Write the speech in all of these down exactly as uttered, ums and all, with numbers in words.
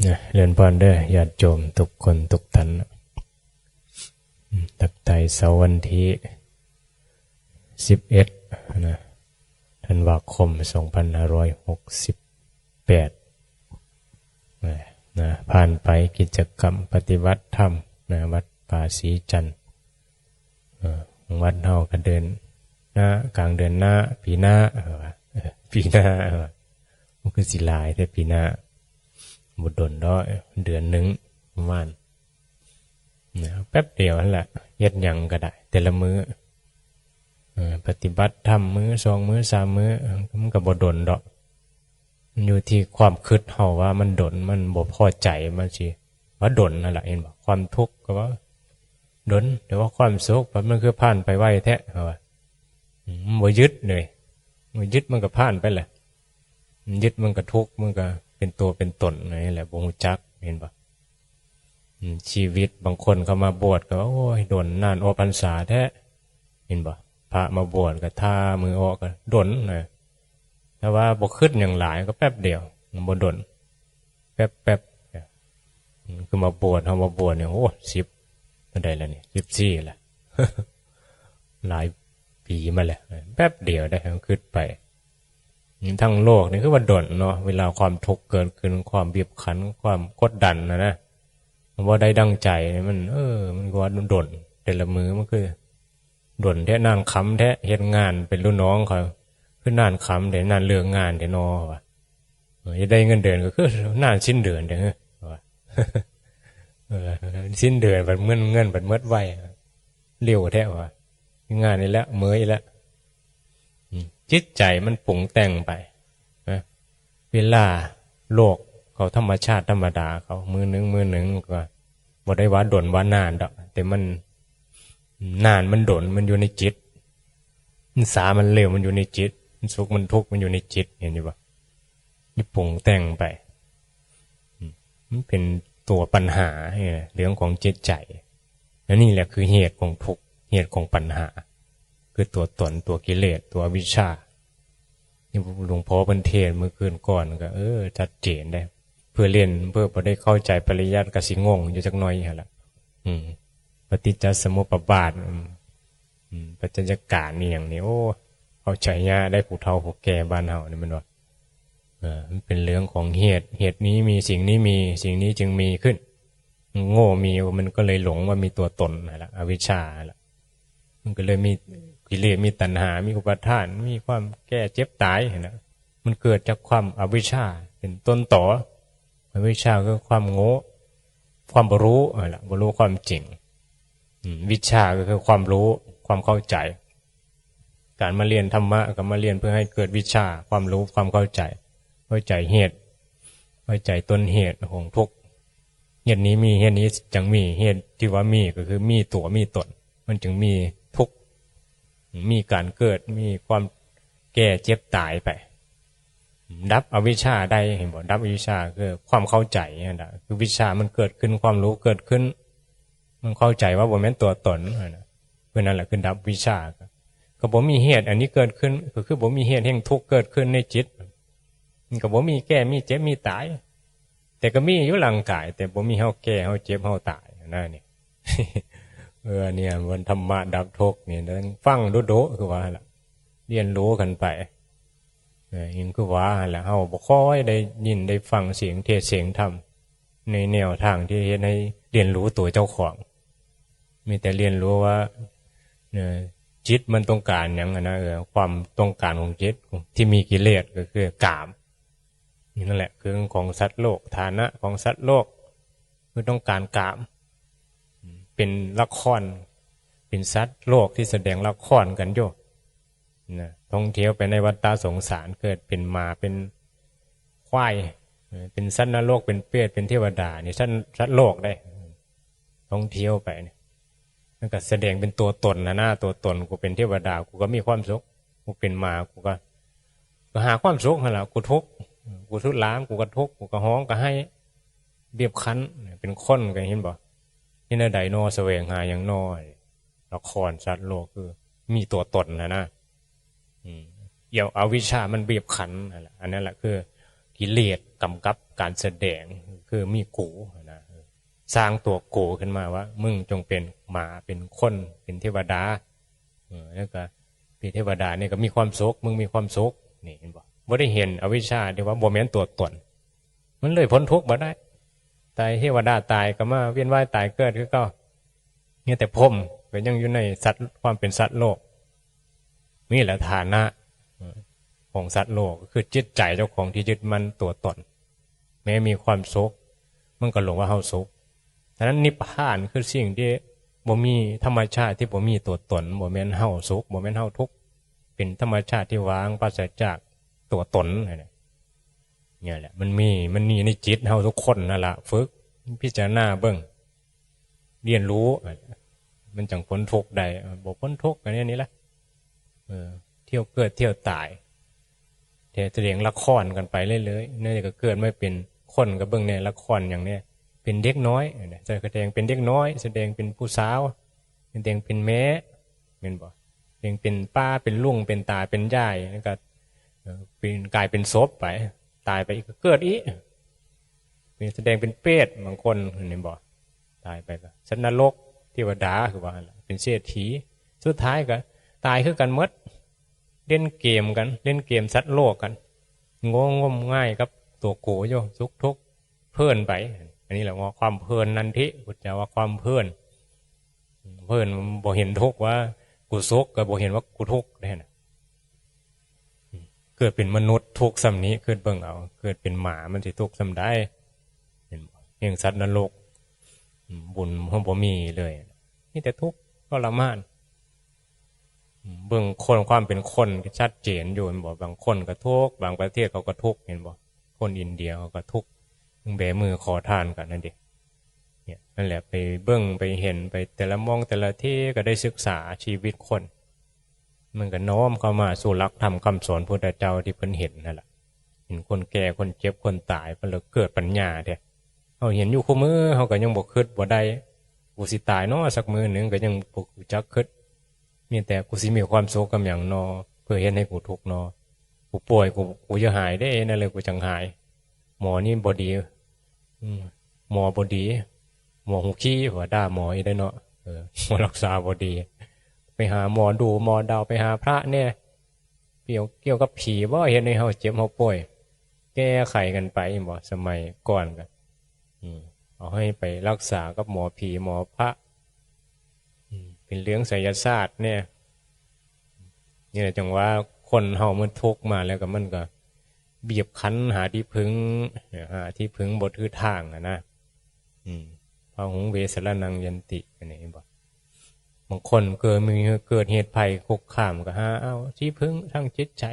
นะ เจริญพรเด้อ ญาติโยมทุกคนทุกท่านนะ อืม ทักทายเช้าวันที่สิบเอ็ดนะ ธันวาคม สองพันห้าร้อยหกสิบแปด นะ นะ ผ่านไปกิจกรรมปฏิบัติธรรมนะ วัดป่าศรีจันทร์ เออ วัดเฮาก็เดือนหน้า กลางเดือนหน้า ปีหน้า เออ เออ ปีหน้า เออ มันคือสิหลายแท้ปีหน้า บ่ดนดอก เดือนหนึ่งประมาณ นะ แป๊บเดียวนั่นแหละ เฮ็ดหยังก็ได้ แต่ละมื้อ เออ ปฏิบัติธรรมมื้อสองมื้อสามมื้อ มันก็บ่ดนดอก มันอยู่ที่ความคิดเฮาว่ามันดน มันบ่พอใจ มันสิว่าดนนั่นแหละ เห็นบ่ ความทุกข์ก็ว่าดน แต่ว่าความสุขมันคือผ่านไปไวแท้ เฮาว่า อืม บ่ยึดเลย บ่ยึดมันก็ผ่านไปแหละ มันยึดมันก็ทุกข์ มันก็เป็นตัวเป็นตนนี่แหละ บ่ฮู้จัก เห็นบ่ อืม ชีวิตบางคนเขามาบวชก็ โอ้ย ดนนานออกพรรษาแท้ เห็นบ่ พระมาบวชก็ท่ามือออกก็ดนนะ แต่ว่าบ่คิดหยังหลายก็แป๊บเดียว มันบ่ดน แป๊บๆ อืม คือมาบวช เฮามาบวชเนี่ย โอ้ สิบ เท่าใดแล้วนี่ สิบสี่ แล้ว หลายปีมาแล้ว แป๊บเดียวได้ มันคิดไป ทั้งโลกนี่คือว่าดนเนาะ เวลาความทุกข์เกิดขึ้น ความบีบคั้น ความกดดันนะนะ มันบ่ได้ดังใจนี่ มัน เออ มันก็ว่าดน แต่ละมื้อมันคือดนแท้ นานค่ำแท้ เฮ็ดงานเป็นลูกน้องเขา คือนานค่ำแท้ นานเลิกงานแท้น้อ ว่า เออ จะได้เงินเดือนก็คือนานสิ้นเดือนแท้ ว่า เออ สิ้นเดือนบัดเงิน เงินบัดหมดไว เร็วแท้ ว่า งานนี่แหละ เมื่อยแล้ว อืม จิตใจมันปรุงแต่งไปนะ เวลาโลกเขาธรรมชาติธรรมดาเขา มื้อหนึ่ง มื้อหนึ่งก็บ่ได้ว่าดนว่านานดอก แต่มัน นานมันดน มันอยู่ในจิต มันช้ามันเร็ว มันอยู่ในจิต มันสุขมันทุกข์ มันอยู่ในจิต เห็นอยู่บ่ นี่ปรุงแต่งไป อืม มันเป็นตัวปัญหาเนี่ย เรื่องของจิตใจ และนี่แหละคือเหตุของทุกข์ เหตุของปัญหา คือตัวตน ตัวกิเลส ตัวอวิชชา นี่หลวงพ่อเพิ่นเทศน์มื้อคืนก่อนก็ เออ ชัดเจนเด้ เพื่อเรียน เพื่อบ่ได้เข้าใจปริยัติก็สิงงอยู่จักหน่อยหั่นล่ะ อืม ปฏิจจสมุปบาท อืม อืม ปัจจัยการนี่หยังนี่ โอ้ เข้าใจยากได้ ผู้เฒ่าผู้แก่บ้านเฮานี่แม่นบ่ เออ มันเป็นเรื่องของเหตุ เหตุนี้มี สิ่งนี้มี สิ่งนี้จึงมีขึ้น โง่มี มันก็เลยหลงว่ามีตัวตนนั่นแหละ อวิชชานั่นแหละ มันก็เลยมีกิเลส มีตัณหา มีอุปาทาน มีความแก่เจ็บตายนั่นแหละ มันเกิดจากความอวิชชาเป็นต้นตอ อวิชชาคือความโง่ ความบ่รู้นั่นแหละ บ่รู้ความจริง อืม วิชชาก็คือความรู้ ความเข้าใจ การมาเรียนธรรมะก็มาเรียนเพื่อให้เกิดวิชชา ความรู้ ความเข้าใจ เข้าใจเหตุ เข้าใจต้นเหตุของทุกข์ เหตุนี้มี เหตุนี้จังมี เหตุที่ว่ามีก็คือมีตัวมีตน มันจึงมีทุกข์ มีการเกิด มีความแก่เจ็บตายไป ดับอวิชชาได้ เห็นบ่ ดับอวิชชาคือความเข้าใจนั่นแหละ คือวิชชามันเกิดขึ้น ความรู้เกิดขึ้น มันเข้าใจว่าบ่แม่นตัวตนนั่นน่ะ คือนั่นแหละคือดับวิชชา ก็บ่มีเหตุอันนี้เกิดขึ้น ก็คือบ่มีเหตุแห่งทุกข์เกิดขึ้นในจิต มันก็บ่มีแก่ มีเจ็บ มีตาย แต่ก็มีอยู่ร่างกาย แต่บ่มีเฮาแก่ เฮาเจ็บ เฮาตายนะนี่ เออ เนี่ย มันธรรมะดับทุกข์นี่ ฟังโดๆ คือว่าหั่นล่ะ เรียนรู้กันไป เออ ยังคือว่าหั่นล่ะ เฮาบ่ค่อยได้ยินได้ฟังเสียงเทศน์เสียงธรรม ในแนวทางที่เฮ็ดให้เรียนรู้ตัวเจ้าของ มีแต่เรียนรู้ว่า เอ่อ จิตมันต้องการหยังอะนะ เออ ความต้องการของจิตที่มีกิเลสก็คือกาม นี่นั่นแหละ คือของสัตว์โลก ฐานะของสัตว์โลก คือต้องการกาม เป็นละคร เป็นสัตว์โลกที่แสดงละครกันอยู่ นะ ท่องเที่ยวไปในวัฏฏะสงสาร เกิดเป็นหมา เป็นควาย เอ่อ เป็นสัตว์นรก เป็นเปรต เป็นเทวดา นี่สัตว์ สัตว์โลกเด้ ท่องเที่ยวไปนี่ มันก็แสดงเป็นตัวตนนะนะ ตัวตน กูเป็นเทวดา กูก็มีความสุข กูเป็นหมา กูก็ ก็หาความสุขหั่นล่ะ กูทุกข์ กูทุรนทุราย กูก็ทุกข์ กูก็ฮ้องก็ไห้ บีบคั้น เป็นคนก็เห็นบ่ เฮ็ดแนวใดน้อ แสวงหาหยังน้อ ละครสัตว์โลกคือมีตัวตนนะนะ อืม เดี๋ยวอวิชชามันบีบคั้นนั่นแหละ อันนั้นแหละคือ กิเลสกำกับการแสดง คือมีกูนะ สร้างตัวกูขึ้นมาว่า มึงจงเป็นหมา เป็นคน เป็นเทวดา เออ แล้วก็เป็นเทวดานี่ก็มีความสุข มึงมีความสุข นี่เห็นบ่ บ่ได้เห็นอวิชชาที่ว่าบ่แม่นตัวตน มันเลยพ้นทุกข์บ่ได้ ตายเทวดาตายก็มาเวียนว่ายตายเกิดคือเก่า เนี่ยแต่พรหมก็ยังอยู่ในสัตว์ ความเป็นสัตว์โลก นี่แหละฐานะ เออ ของสัตว์โลก ก็คือจิตใจเจ้าของที่ยึดมั่นตัวตน แม้มีความสุข มันก็หลงว่าเฮาสุข ฉะนั้นนิพพานคือสิ่งที่บ่มีธรรมชาติที่บ่มีตัวตน บ่แม่นเฮาสุข บ่แม่นเฮาทุกข์ เป็นธรรมชาติที่ว่างปราศจากตัวตน เนี่ยแหละ มันมี มันมีในจิตเฮาทุกคนนั่นล่ะ ฝึกพิจารณาเบิ่ง เรียนรู้ มันจั่งพ้นทุกข์ได้ เออ บ่พ้นทุกข์ อันนี้นี่แหละ เออ เที่ยวเกิดเที่ยวตาย แต่แสดงละครกันไปเรื่อยๆ นี่ก็เกิดมาเป็นคนก็เบิ่งแน่ ละครอย่างเนี้ย เป็นเด็กน้อย จะแสดงเป็นเด็กน้อย แสดงเป็นผู้สาว แสดงเป็นแม่ แม่นบ่ แสดงเป็นป้า เป็นลุง เป็นตา เป็นยาย แล้วก็ เออ เป็น กลายเป็นศพไป ตายไปอีกก็เกิดอีก เป็น แสดงเป็นเปรตบางคน เห็นบ่ ตายไปก็สัตว์นรก เทวดา คือว่าหั่นล่ะ เป็นเศรษฐี สุดท้ายก็ตายคือกันหมด เล่นเกมกัน เล่นเกมสัตว์โลกกัน งมงายกับตัวกูอยู่ สุขทุกข์ เพลินไป อันนี้แหละว่าความเพลินนันทิ พุทธเจ้าว่าความเพลิน เพลินบ่เห็นทุกข์ว่ากูสุข ก็บ่เห็นว่ากูทุกข์ได้นะ เกิดเป็นมนุษย์ทุกข์ส่ำนี้ คิดเบิ่งเอา เกิดเป็นหมามันสิทุกข์ส่ำใด เห็นบ่ แห่งสัตว์นรก อืม บุญเฮาบ่มีเลย มีแต่ทุกข์ทรมาน อืม เบิ่งคน ความเป็นคนก็ชัดเจนอยู่ เห็นบ่ บางคนก็ทุกข์ บางประเทศเขาก็ทุกข์ เห็นบ่ คนอินเดียเขาก็ทุกข์ แบมือขอทานกันนั่นเด้ เนี่ย นั่นแหละ ไปเบิ่ง ไปเห็น ไปแต่ละหม่องแต่ละที่ก็ได้ศึกษาชีวิตคน มันก็น้อมเข้ามาสู่หลักธรรมคำสอนพุทธเจ้าที่เพิ่นเห็นนั่นแหละ เห็นคนแก่ คนเจ็บ คนตาย เพิ่นเลยเกิดปัญญาแท้ เฮาเห็นอยู่คู่มื้อ เฮาก็ยังบ่คิดบ่ได้ กูสิตายน้อ สักมื้อหนึ่ง ก็ยังบ่รู้จักคิด มีแต่กูสิมีความสุขกับหยังน้อ เพื่อเฮ็ดให้กูทุกข์น้อ กูป่วย กู กูจะหายเด้ นั่นเลยกูจั่งหาย หมอนี่บ่ดี อืม หมอบ่ดี หมอหูขี้ ว่าด่าหมออีกได้เนาะ เออ หมอรักษาบ่ดี ไปหาหมอดู หมอเดา ไปหาพระแน่ เกี่ยว เกี่ยวกับผีบ่ เฮ็ดให้เฮาเจ็บเฮาป่วย แก้ไขกันไปบ่ สมัยก่อนก็ อืม เอาให้ไปรักษากับหมอผีหมอพระ อืม เป็นเรื่องไสยศาสตร์แน่ นี่แหละจั่งว่าคนเฮามันทุกข์มาแล้วก็มันก็บีบคั้นหาที่พึ่ง หาที่พึ่งบ่ถืกทางอะนะ อืม พาหุงเวสรณังยันติ อันนี้เห็นบ่ บางคนเกิดมี เกิดเหตุภัยคุกคามก็หาเอาที่พึ่งทางจิตใจ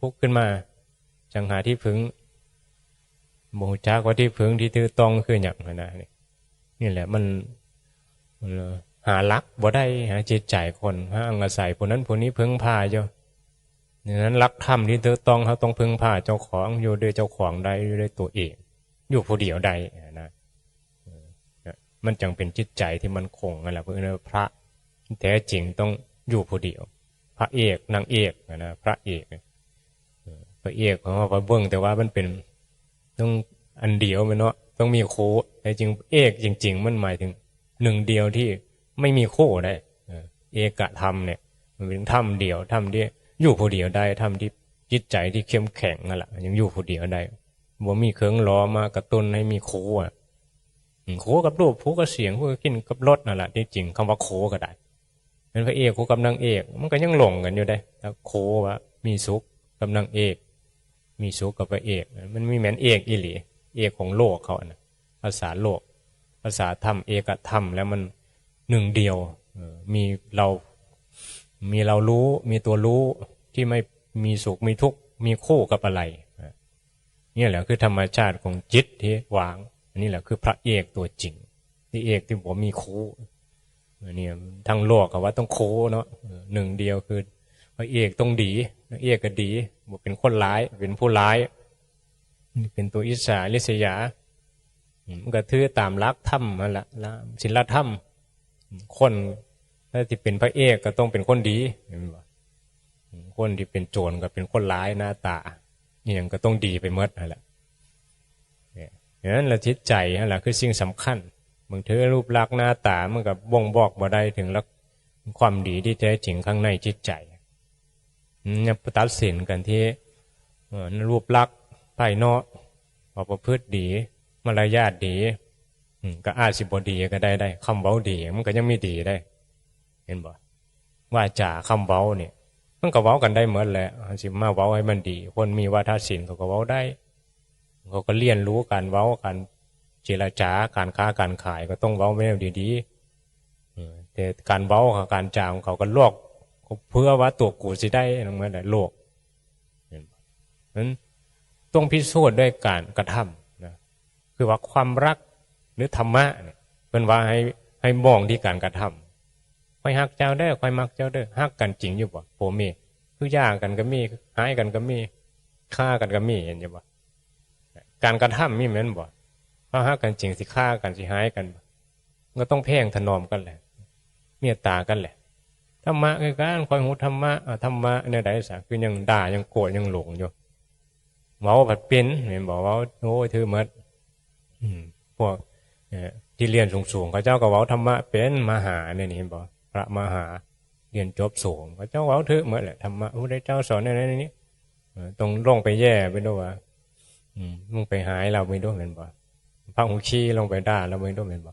ทุกข์ขึ้นมา จั่งหาที่พึ่ง บ่รู้จักว่าที่พึ่งที่ถูกต้องคือหยังหั้นนะ นี่ นี่แหละมัน มันหาหลักบ่ได้ หาจิตใจคน หาอังอาศัยผู้นั้นผู้นี้พึ่งพาอยู่ ดังนั้นหลักธรรมที่ถูกต้อง เฮาต้องพึ่งพาเจ้าของ อยู่ด้วยเจ้าของได้ อยู่ด้วยตัวเอง อยู่ผู้เดียวได้นะ เออ นะ มันจั่งเป็นจิตใจที่มั่นคงนั่นแหละ เพราะฉะนั้นพระแท้จริงต้องอยู่ผู้เดียว พระเอกนางเอกนะ พระเอก เออ พระเอกของเฮาก็เบิ่งแต่ว่ามันเป็น ต้องอันเดียวแม่นเนาะ ต้องมีคู่ แต่จริงเอกจริงๆ มันหมายถึงหนึ่งเดียวที่ไม่มีคู่ได้ เออ เอกธรรมเนี่ย มันเป็นธรรมเดียว ธรรมที่อยู่ผู้เดียวได้ ธรรมที่จิตใจที่เข้มแข็งนั่นแหละ ยังอยู่ผู้เดียวได้ บ่มีเครื่องหล่อมากระตุ้นให้มีคู่อะ อืม คู่กับรูป คู่กับเสียง คู่กับกลิ่น กับรสนั่นแหละ ที่จริงคำว่าคู่ก็ได้ เป็นพระเอกคู่กับนางเอก มันก็ยังหลงกันอยู่เด้ ถ้าคู่ว่ามีสุขกับนางเอก มีสุขกับพระเอก มันมีแม่นเอกอีหลี เอกของโลกเขาอะนะ ภาษาโลก ภาษาธรรม เอกธรรม แล้วมันหนึ่งเดียว เออ มีเรา มีเรารู้ มีตัวรู้ที่ไม่มีสุขมีทุกข์ มีคู่กับอะไร เนี่ยแหละคือธรรมชาติของจิตที่ว่าง อันนี้แหละคือพระเอกตัวจริง ที่เอกที่บ่มีคู่ อันนี้ทั้งโลกก็ว่าต้องคู่เนาะ เออ หนึ่งเดียวคือพระเอกต้องดี นางเอกก็ดี บ่เป็นคนร้าย เป็นผู้ร้าย เป็นตัวอิจฉาริษยา อืม มันก็ถือตามหลักธรรมนั่นแหละ หลักศีลธรรม คนถ้าที่เป็นพระเอกก็ต้องเป็นคนดี เห็นบ่ คนที่เป็นโจรก็เป็นคนร้ายหน้าตา อิหยังก็ต้องดีไปหมดนั่นแหละ เนี่ย อย่างนั้นละจิตใจนั่นแหละคือสิ่งสำคัญ บางเทื่อรูปลักษณ์หน้าตามันก็บ่งบอกบ่ได้ถึงลัก ความดีที่แท้จริงข้างในจิตใจ อืม อย่าไปตัดสินกันที่ เอ่อ รูปลักษณ์ภายนอก ว่าประพฤติดี มารยาทดี อืม ก็อาจสิบ่ดีก็ได้ ได้ คำเว้าดี มันก็ยังมีดีได้ เห็นบ่ วาจาคำเว้าเนี่ย มันก็เว้ากันได้หมดแหละ สิมาเว้าให้มันดี คนมีวาทศิลป์เขาก็เว้าได้ เขาก็เรียนรู้การเว้า การเจรจา การค้าการขาย ก็ต้องเว้าแนวดีๆ เออ แต่การเว้ากับการจาของเขาก็ลวก เพื่อว่าตัวกูสิได้นั่นเหมือนโลก เห็นบ่ นั้นต้องพิสูจน์ด้วยการกระทำนะ คือว่าความรักหรือธรรมะเนี่ย เพิ่นว่าให้ ให้มองที่การกระทำ ข้อยฮักเจ้าเด้อ ข้อยมักเจ้าเด้อ ฮักกันจริงอยู่บ่ ผัวเมีย คือหย่ากันก็มี หายกันก็มี ฆ่ากันก็มี เห็นอยู่บ่ การกระทำมีแม่นบ่ เฮาฮักกันจริงสิฆ่ากันสิหายกันบ่ ก็ต้องแพงถนอมกันแหละ เมตตากันแหละ ธรรมะคือกัน ข้อยฮู้ธรรมะ อ่า ธรรมะแนวใดซะ คือยังด่า ยังโกรธ ยังหลงอยู่ เว้าผัดเป็น แม่นบ่ เว้า โอ้ย ถือหมด อืม พวก เอ่อ ที่เรียนสูงๆ เขาเจ้าก็เว้าธรรมะเป็น มหาเนี่ยนี่ เห็นบ่ พระมหา เรียนจบสูง เขาเจ้าเว้าถือหมดแหละ ธรรมะ พระพุทธเจ้าสอนแนวนี้ เออ ต้องลงไปแย่ไปดูว่า อืม มึงไปหายเราไปดูแม่นบ่ พระองค์ชี้ลงไปด่าเราไปดูแม่นบ่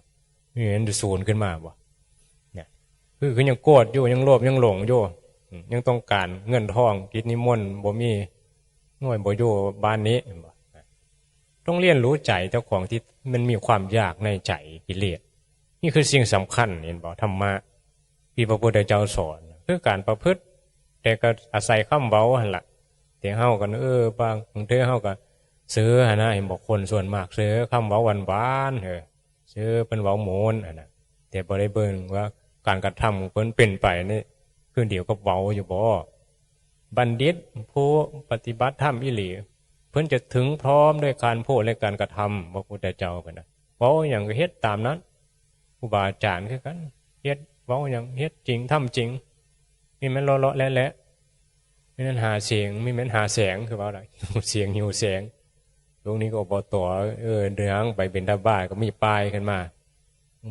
มีเห็นศูนย์ขึ้นมาบ่ เนี่ย คือ คือยังโกรธอยู่ ยังโลภ ยังหลงอยู่ อืม ยังต้องการเงินทอง กิจนิมนต์บ่มี หน่วยบ่อยู่บ้านนี้ เห็นบ่ ต้องเรียนรู้ใจเจ้าของที่มันมีความอยากในใจ กิเลส นี่คือสิ่งสำคัญ เห็นบ่ ธรรมะที่พระพุทธเจ้าสอน คือการประพฤติ แต่ก็อาศัยคำเว้าหั่นล่ะ แต่เฮาก็ เออ บาง บางเทื่อเฮาก็เซอหั่นนะ เห็นบ่ คนส่วนมากเซอคำเว้าหวานๆ เออ เซอเพิ่นเว้าม่วนหั่นนะ แต่บ่ได้เบิ่งว่าการกระทำของเพิ่นเป็นไปนี่ คือเดียวกับเว้าอยู่บ่ บัณฑิตผู้ปฏิบัติธรรมอีหลี เพิ่นจะถึงพร้อมด้วยการพูดและการกระทำ พระพุทธเจ้าเพิ่นนะ เว้าหยังก็เฮ็ดตามนั้น ครูบาอาจารย์คือกัน เฮ็ด เว้าหยัง เฮ็ดจริง ทำจริง มีแม่นเลาะๆ แหละๆ มีแม่นหาเสียง มีแม่นหาแสง คือว่าล่ะ หิวเสียง หิวแสง ช่วงนี้ก็ อบต. เออ เดินทางไปบิณฑบาตก็มีป้ายขึ้นมา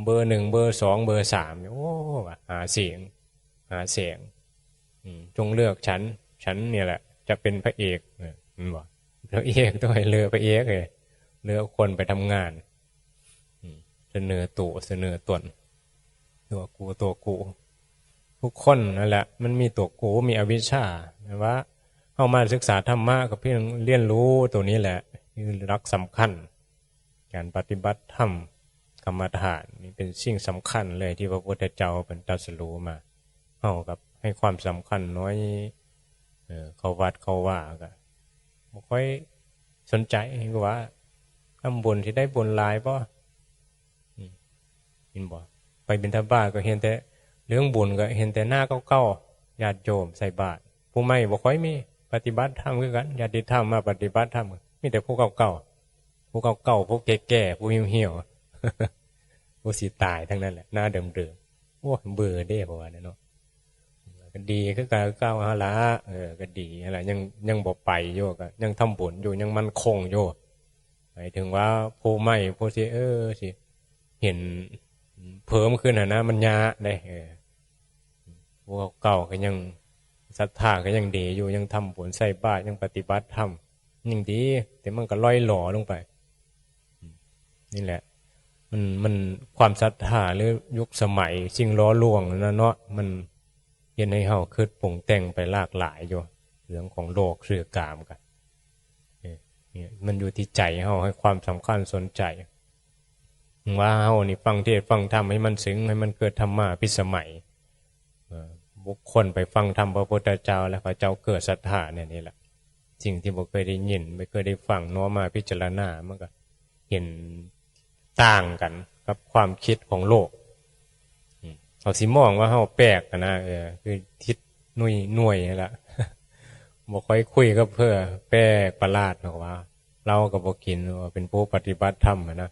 เบอร์หนึ่ง เบอร์สอง เบอร์สาม โอ้ ว่าหาเสียง หาแสง อืม จงเลือกฉัน ฉันเนี่ยแหละจะเป็นพระเอก เออ มันบอก พระเอกต้องให้เลือกพระเอกเลย เลือกคนไปทำงาน อืม เสนอตัว เสนอตน ตัวกู ตัวกู ทุกคนนั่นแหละ มันมีตัวกู มีอวิชชา แต่ว่าเฮามาศึกษาธรรมะก็เพียงเรียนรู้ตัวนี้แหละ คือหลักสำคัญ การปฏิบัติธรรมกรรมฐานนี่เป็นสิ่งสำคัญเลยที่พระพุทธเจ้าเพิ่นตรัสรู้มา เฮากับให้ความสำคัญน้อย เออ เข้าวัดเข้าวาก็บ่ค่อยสนใจ ก็ว่าทำบุญสิได้บุญหลายบ่ อืม เห็นบ่ ไปบิณฑบาตก็เห็นแต่เรื่องบุญ ก็เห็นแต่หน้าเก่าๆ ญาติโยมใส่บาตร ผู้ใหม่บ่ค่อยมี ปฏิบัติธรรมคือกัน ญาติธรรมมาปฏิบัติธรรม มีแต่ผู้เก่าๆ ผู้เก่าๆ ผู้แก่ๆ ผู้เหี่ยวๆ ผู้สิตายทั้งนั้นแหละ หน้าเดิมๆ โอ้ย เบื่อเด้ เพราะว่าเนาะ ก็ดีคือเก่า คือเก่าหั่นล่ะ เออ ก็ดีหั่นล่ะ ยัง ยังบ่ไปอยู่ ก็ยังทำบุญอยู่ ยังมั่นคงอยู่ หมายถึงว่าผู้ใหม่ ผู้สิ เออ สิเห็นเพิ่มขึ้นหั่นนะ มันยากเด้ เออ ผู้เก่าก็ยังศรัทธาก็ยังดีอยู่ ยังทำบุญใส่บาตร ยังปฏิบัติธรรม ยิ่งดี แต่มันก็ล่อยหลอลงไป นี่แหละ มัน มัน ความศรัทธาหรือยุคสมัยสิ่งหล่อลวงนั่นเนาะ มันเฮ็ดให้เฮาคิดปรุงแต่งไปหลากหลายอยู่ เรื่องของโลกเสื่อกามกัน เออ เนี่ย มันอยู่ที่ใจเฮาให้ความสำคัญสนใจ ว่าเฮานี่ฟังเทศน์ฟังธรรมให้มันซึ้ง ให้มันเกิดธรรมาภิสมัย เอ่อ บุคคลไปฟังธรรมพระพุทธเจ้าแล้วเขาเจ้าเกิดศรัทธาเนี่ย นี่แหละ สิ่งที่บ่เคยได้ยิน บ่เคยได้ฟัง น้อมมาพิจารณา มันก็เห็นต่างกันกับความคิดของโลก อืม เขาสิมองว่าเฮาแปลกอะนะ เออ คือทิศหนุ่ยๆ นั่นล่ะ บ่ค่อยคุยกับเพิ่น แปลกประหลาดเนาะว่า เหล้าก็บ่กิน ว่าเป็นผู้ปฏิบัติธรรมอะนะ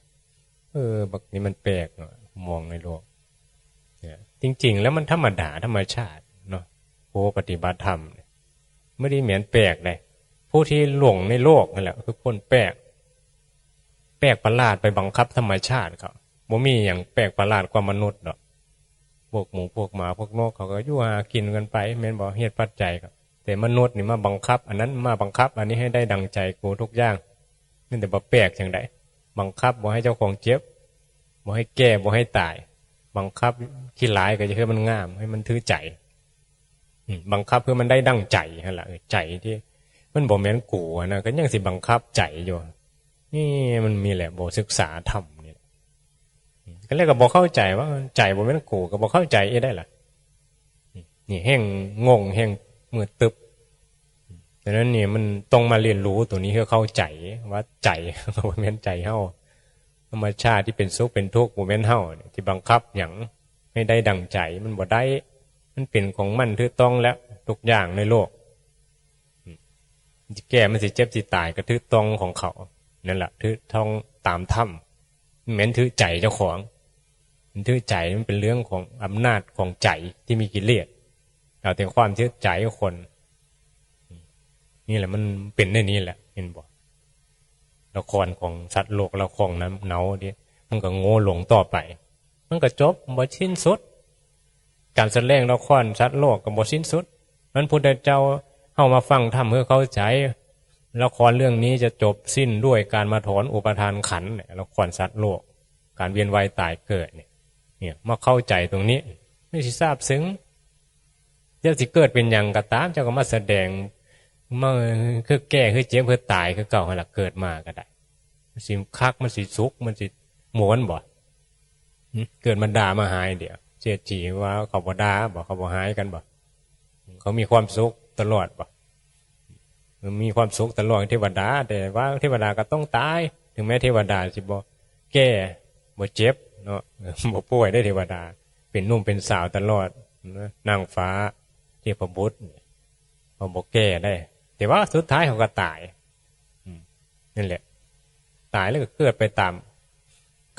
เออ บักนี้มันแปลกเนาะ มองในโลก เนี่ย จริงๆ แล้วมันธรรมดาธรรมชาติเนาะ ผู้ปฏิบัติธรรมเนี่ย บ่ได้แม่นแปลกเด้ ผู้ที่หลงในโลกนั่นแหละคือคนแปลก แปลกประหลาดไปบังคับธรรมชาติเขา บ่มีหยังแปลกประหลาดกว่ามนุษย์ดอก พวกหมูพวกหมาพวกนกเขาก็อยู่หากินกันไป แม่นบ่ เหตุปัจจัยครับ แต่มนุษย์นี่มาบังคับ อันนั้นมาบังคับ อันนี้ให้ได้ดังใจกูทุกอย่าง นั่นแต่บ่แปลกจังใด บังคับบ่ให้เจ้าของเจ็บ บ่ให้แก่ บ่ให้ตาย บังคับขี้หลายก็จะให้มันงาม ให้มันถือใจ อืม บังคับเพื่อมันได้ดังใจนั่นแหละ เออ ใจที่มันบ่แม่นกูอะนะ ก็ยังสิบังคับใจอยู่ นี่มันมีแหละ บ่ศึกษาธรรมนี่แหละ อืม ก็เลยก็บ่เข้าใจว่าใจบ่แม่นกู ก็บ่เข้าใจเอ๊ะได้ล่ะ อืม นี่แฮ่งงง แฮ่งมืดตึ๊บ ดังนั้นนี่มันต้องมาเรียนรู้ตัวนี้ให้เข้าใจว่าใจ บ่แม่นใจเฮา ธรรมชาติที่เป็นสุขเป็นทุกข์บ่แม่นเฮาเนี่ย ที่บังคับหยังให้ได้ดังใจ มันบ่ได้ มันเป็นของมันถือต้องแล้ว ทุกอย่างในโลก อืม มันสิแก่ มันสิเจ็บ สิตาย ก็ถือต้องของเขา นั่นแหละ ถือต้องตามธรรม มันแม่นถือใจเจ้าของ มันถือใจ มันเป็นเรื่องของอำนาจของใจที่มีกิเลส เอาแต่ความถือใจคน นี่แหละมันเป็นได้นี่แหละ เห็นบ่ ละครของสัตว์โลก ละครน้ำเนาเด้ มันก็โง่หลงต่อไป มันก็จบ บ่สิ้นสุด การแสดงละครสัตว์โลกก็บ่สิ้นสุด มันพุทธเจ้าเฮามาฟังธรรมเพื่อเข้าใจ ละครเรื่องนี้จะจบสิ้นด้วยการมาถอนอุปาทานขันธ์เนี่ย ละครสัตว์โลก การเวียนว่ายตายเกิดเนี่ย เนี่ย มาเข้าใจตรงนี้ ไม่สิทราบซึ้ง เจ้าสิเกิดเป็นหยังก็ตาม เจ้าก็มาแสดง มา คือแก่ คือเจ็บ คือตาย คือเก่าหั่นล่ะ เกิดมาก็ได้ มันสิคัก มันสิสุข มันสิม่วนบ่ หึ เกิดมาด่ามาหายเดี๋ยว เสียจีว่าเขาบ่ด่าบ่ เขาบ่หายกันบ่ เขามีความสุขตลอดบ่ มีความสุขตลอดเทวดา แต่ว่าเทวดาก็ต้องตาย ถึงแม้เทวดาสิบ่แก่ บ่เจ็บเนาะ บ่ป่วยได้เทวดา เป็นหนุ่มเป็นสาวตลอดนะ นางฟ้า เทพบุตร เขาบ่แก่ได้ แต่ว่าสุดท้ายเขาก็ตาย อืม นั่นแหละ ตายแล้วก็เกิดไปตาม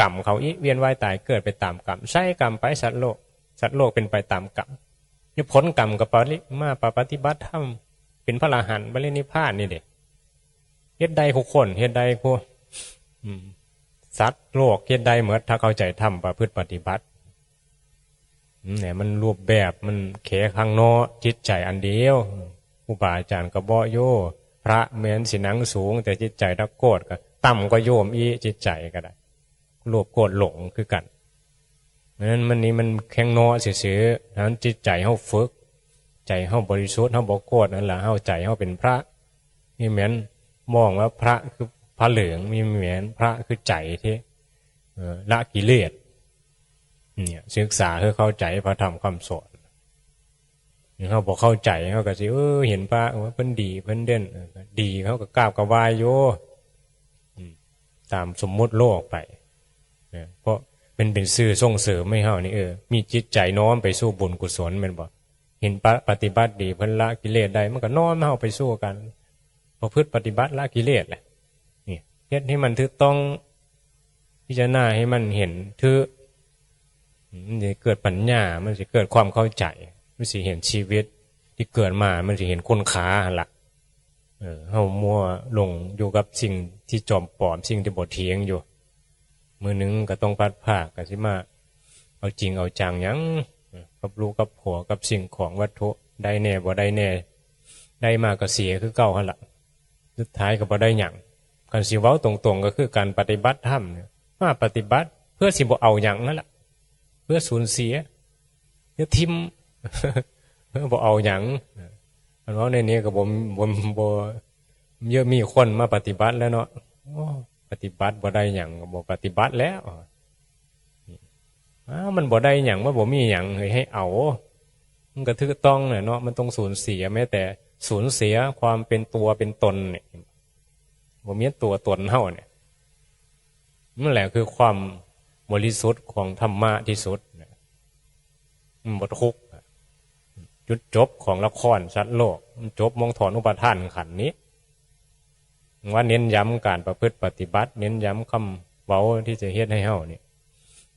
กรรมเขาอีก เวียนว่ายตายเกิดไปตามกรรม ใช้กรรมไป สัตว์โลก สัตว์โลกเป็นไปตามกรรม นี่ผลกรรมก็ปริ มาปฏิบัติธรรม เป็นพระอรหันต์ ปรินิพพานนี่เด้ เฮ็ดได้คู่คน เฮ็ดได้คู่ อืม สัตว์โลกเฮ็ดได้หมด ถ้าเข้าใจธรรม ประพฤติปฏิบัติ อืม เนี่ย มันรูปแบบมันแค่ข้างนอก จิตใจอันเดียว ครูบาอาจารย์ก็บ่โย พระแม้นสิหนังสูง แต่จิตใจตะโกดก็ต่ำกว่าโยมอีก จิตใจก็ได้ โลภโกรธหลงคือกัน เพราะฉะนั้นมันนี่มันแค่งเนาะซื่อๆ นั้นจิตใจเฮาฝึก ใจเฮาบริสุทธิ์ เฮาบ่โกรธนั่นล่ะ เฮาใจเฮาเป็นพระ นี่แม่นมองว่าพระคือพระเหลือง นี่แม่นพระคือใจที่ เอ่อ ละกิเลส เนี่ย ศึกษาให้เข้าใจพระธรรมคำสอน เฮาบ่เข้าใจ เฮาก็สิ เออ เห็นพระว่าเพิ่นดี เพิ่นเด่น เออ ดี เฮาก็กราบก็ไหว้อยู่ อืม ตามสมมุติโลกไป นะ เพราะมันเป็นสื่อส่งเสริมให้เฮานี่ เออ มีจิตใจน้อมไปสู่บุญกุศล แม่นบ่ เห็นพระปฏิบัติดี เพิ่นละกิเลสได้ มันก็น้อมเฮาไปสู่การประพฤติปฏิบัติละกิเลสแหละ นี่ เฮ็ดให้มันถูกต้อง พิจารณาให้มันเห็นถูก มันสิเกิดปัญญา มันสิเกิดความเข้าใจ มันสิเห็นชีวิตที่เกิดมา มันสิเห็นคุณค่าหั่นล่ะ เออ เฮามัวหลงอยู่กับสิ่งที่จอมปลอม สิ่งที่บ่เที่ยงอยู่ มื้อหนึ่งก็ต้องพลัดพราก ก็สิมาเอาจริงเอาจังหยัง กับลูกกับผัว กับสิ่งของวัตถุ ได้แน่บ่ได้แน่ ได้มาก็เสียคือเก่าหั่นล่ะ สุดท้ายก็บ่ได้หยัง คันสิเว้าตรงๆ ก็คือการปฏิบัติธรรมเนี่ย มาปฏิบัติเพื่อสิบ่เอาหยังนั่นล่ะ เพื่อสูญเสีย เพื่อถิ่ม เพื่อบ่เอาหยัง อันเว้าในนี้ก็บ่ บ่ บ่ เยอะ มีคนมาปฏิบัติแล้วเนาะ โอ้ ปฏิบัติบ่ได้หยัง ก็บ่ปฏิบัติแล้ว อ้าว มันบ่ได้หยัง มันบ่มีหยัง เฮ้ย ให้เอา มันก็ถูกต้องแหละเนาะ มันต้องสูญเสีย แม้แต่สูญเสียความเป็นตัวเป็นตนเนี่ย บ่มีตัวตนเฮาเนี่ย นั่นแหละคือความบริสุทธิ์ของธรรมะที่สุดเนี่ย มันบ่ทุกข์ จุดจบของละครสัตว์โลก มันจบหม่องถอนอุปาทานขันธ์นี้ ว่าเน้นย้ำการประพฤติปฏิบัติ เน้นย้ำคำเว้าที่จะเฮ็ดให้เฮานี่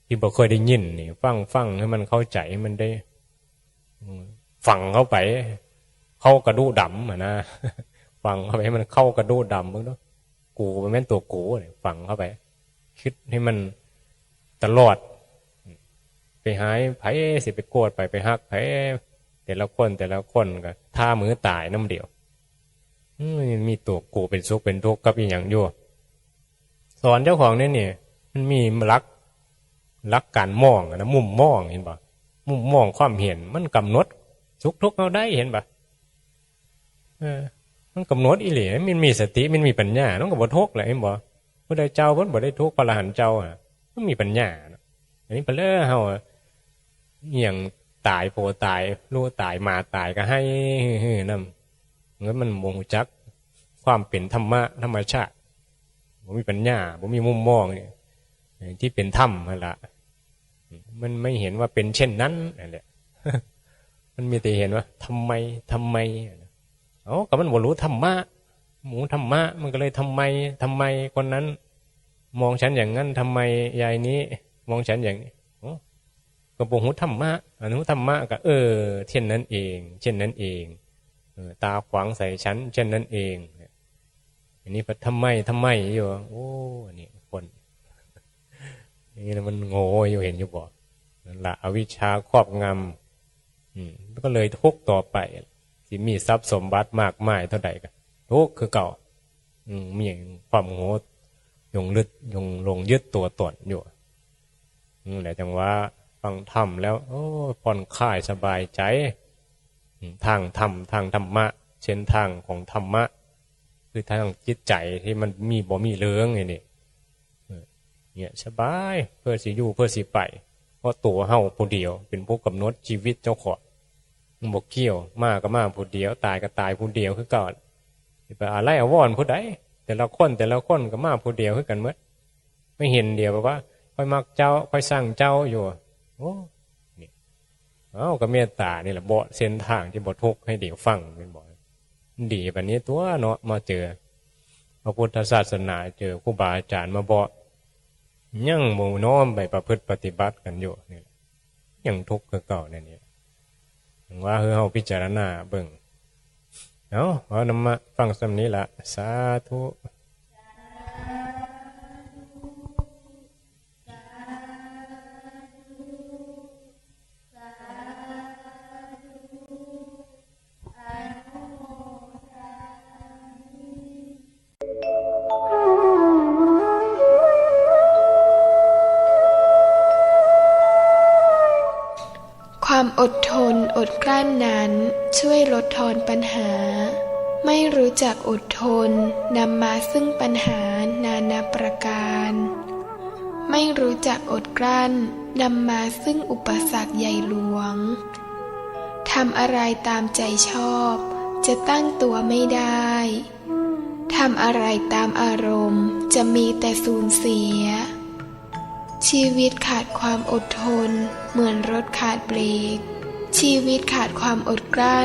ที่บ่เคยได้ยินนี่ ฟัง ฟังให้มันเข้าใจ ให้มันได้ อืม ฝังเข้าไป เข้ากระดูกดำอะนะ ฝังเข้าไปให้มันเข้ากระดูกดำมึงเนาะ กูมันแม่นตัวกูเนี่ย ฝังเข้าไป คิดให้มันตลอด ไปหาไผสิไปโกรธไผ ไปฮักไผ แต่ละคนแต่ละคนก็ท่ามือตายน้ำเดียว อืม มีตัวกูเป็นสุขเป็นทุกข์กับอีหยังอยู่ สอนเจ้าของเนี่ยนี่ มันมีหลัก หลักการมองอะนะ มุมมองเห็นปะ มุมมองความเห็น มันกำหนดสุขทุกข์เอาได้เห็นปะ เออ มันกำหนดอีหลี มันมีสติ มันมีปัญญา มันก็บ่ทุกข์แหละ เห็นบ่ ผู้ใดเจ้าเพิ่นบ่ได้ทุกข์ พระอรหันต์เจ้าอะ มันมีปัญญาเนาะ อันนี้ไปเลยเฮาอะ อหย่างตาย โพตาย ลูกตาย หมาตาย ก็ไห้ฮือๆนำ แล้วมันบ่รู้จักความเป็นธรรมะ ธรรมชาติ บ่มีปัญญา บ่มีมุมมองนี่ ที่เป็นธรรมนั่นล่ะ มันไม่เห็นว่าเป็นเช่นนั้นนั่นแหละ มันมีแต่เห็นว่า ทำไม ทำไม เอ้า ก็มันบ่รู้ธรรมะ หมู่ธรรมะ มันก็เลย ทำไม ทำไมคนนั้นมองฉันอย่างนั้น ทำไมยายนี้มองฉันอย่างนี้ โอ้ ก็บ่รู้ธรรมะ อันรู้ธรรมะก็ เออ เช่นนั้นเอง เช่นนั้นเอง เออ ตาขวางใส่ฉัน เช่นนั้นเอง อันนี้ก็ ทำไม ทำไม อยู่ โอ้ อันนี้คน นี่มันโง่อยู่ เห็นอยู่บ่ นั่นล่ะ อวิชชาครอบงำ อืม ก็เลยทุกข์ต่อไป สิมีทรัพย์สมบัติมากมายเท่าใดก็ ทุกข์คือเก่า อืม มีความโง่ หลงลึก หลง หลงยึดตัวตนอยู่ อืม แล้วจังว่าฟังธรรมแล้ว โอ้ ผ่อนคลายสบายใจ อืม ทางธรรม ทางธรรมะ เส้นทางของธรรมะ คือทางจิตใจที่มันมีบ่มีเรื่องไอ้นี่ เออ เนี่ยสบาย เพื่อสิอยู่ เพื่อสิไป เพราะตัวเฮาผู้เดียว เป็นผู้กำหนดชีวิตเจ้าของ มันบ่เกี่ยว มาก็มาผู้เดียว ตายก็ตายผู้เดียวคือเก่า สิไปอาลัยอาวรณ์ผู้ใด แต่ละคน แต่ละคนก็มาผู้เดียวคือกันหมด ไม่เห็นเดียวว่า ข้อยมักเจ้า ข้อยซังเจ้าอยู่ โอ้ นี่ เอ้า ก็เมตตานี่แหละ เบาะเส้นทางที่บ่ทุกข์ให้เดี๋ยวฟัง แม่นบ่ ดีปานนี้ตัวเนาะ มาเจอพระพุทธศาสนา เจอครูบาอาจารย์มาเบาะ ยังบ่น้อมไปประพฤติปฏิบัติกันอยู่นี่ ยังทุกข์คือเก่านั่นนี่ ถึงว่าคือเฮาพิจารณาเบิ่ง เอ้า เอานำมาฟังส่ำนี้ละ สาธุ ความอดทนอดกลั้นนั้นช่วยลดทอนปัญหา ไม่รู้จักอดทนนำมาซึ่งปัญหานานาประการ ไม่รู้จักอดกลั้นนำมาซึ่งอุปสรรคใหญ่หลวง ทำอะไรตามใจชอบ จะตั้งตัวไม่ได้ ทำอะไรตามอารมณ์ จะมีแต่สูญเสีย ชีวิตขาดความอดทน เหมือนรถขาดเบรก ชีวิตขาดความอดกลั้น